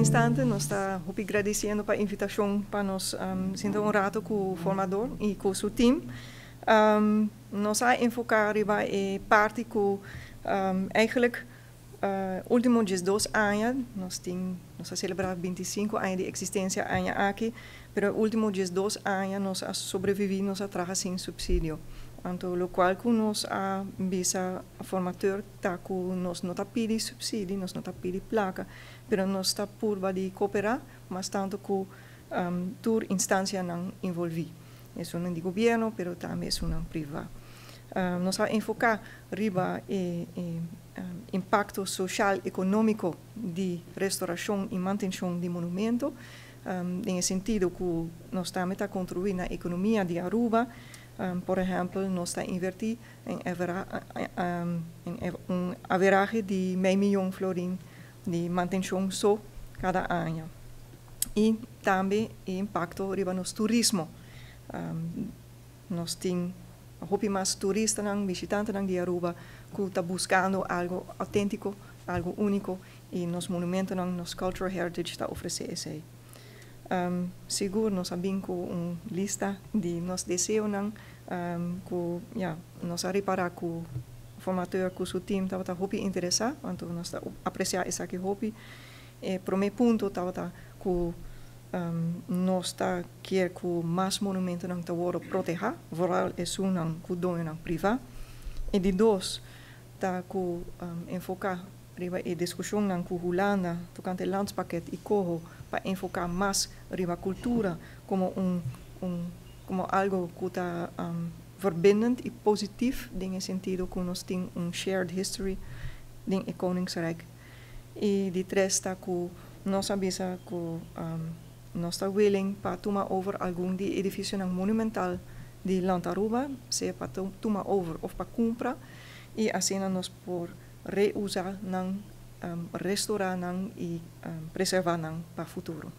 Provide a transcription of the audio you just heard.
Instante nos ta hopi gradiciendo pa invitacion pa nos sinta un rato cu formador y cu su team. Nos a enfoca riba e parti cu eigenlijk ultimo 12 aña nos tin, nos a celebra 25 aña di existencia aña aki, pero ultimo 12 aña nos a sobrevivi, nos a traha sin subsidio. Anto, locual cu nos a bisa formateur ta cu nos no ta pidi subsidio, nos no ta pidi placa, pero nos ta purba di coopera, mas tanto cu tur instancianan envolvi. Esun di gobierno, pero tambe esun priva. Nos a enfoca riba e impacto social economico di restauracion y mantencion di monumento, den sentido cu nos tambe ta contribui na economia di Aruba. Por ehempel, nos ta inverti den un average di mey miyon florin di mantencion so cada aña. Y tambe e impacto riba nos turismo. Nos tin hopi mas turistanan, bishitantenan di Aruba, cu ta buscando algo autentico, algo unico, y nos monumentonan, nos cultural heritage ta ofrece esey. Sigur nos a bin cu un lista di nos deseonan, cu ja, nos a ripara cu formateur cu su team tabata hopi interesa, anto nos ta aprecia esaki hopi. E prome punto tabata cu nos ta kier cu mas monumentonan ta wordo proteha, vooral esunnan cu doñonan priva. E di dos ta cu enfoca riba e discusionnan cu Hulanda tocante landspakket y coho pa enfoca mas riba cultura como algo cu ta verbindend y positief den sentido cu nos tin un shared history den e Koningsrijk. Y di tres ta cu nos a bisa cu nos ta willing pa tuma over algun di edificionan monumental di Land Aruba, sea pa tuma over of pa cumpra, y asina nos por reusa nan, restaura nan y preserva nan pa futuro.